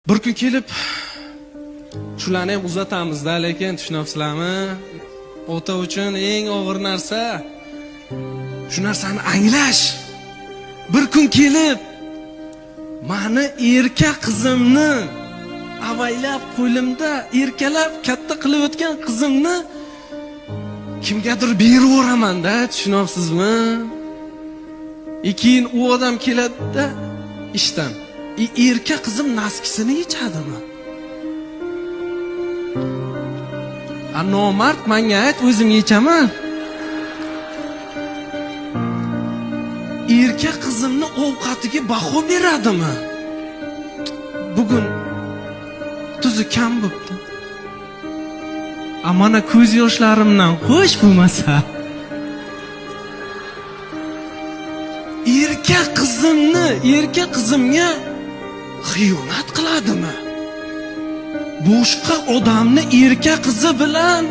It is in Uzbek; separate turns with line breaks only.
Bir kun kelib shularni ham uzatamizda, lekin tushunyapsizlarmi? Ota uchun eng og'ir narsa shu narsani anglash. Bir kun kelib mani erka qizimni avaylab qo'limda erkalab katta qilib o'tgan qizimni kimgadir berib yuboraman-da, tushunyapsizmi? Keyin u odam keladi-da ishdan. Erka qizim naskisini yechadimi? A nomard menga ayt, o'zim yechaman. Erka qizimni ovqatiga baho beradimi? Bugun tuzi kam bo'pti. A mana ko'z yoshlarimdan qo'sh bo'lmasa. Erka qizimni, erka qizimga xiyonat qiladimi? Boshqa odamni erka qizi bilan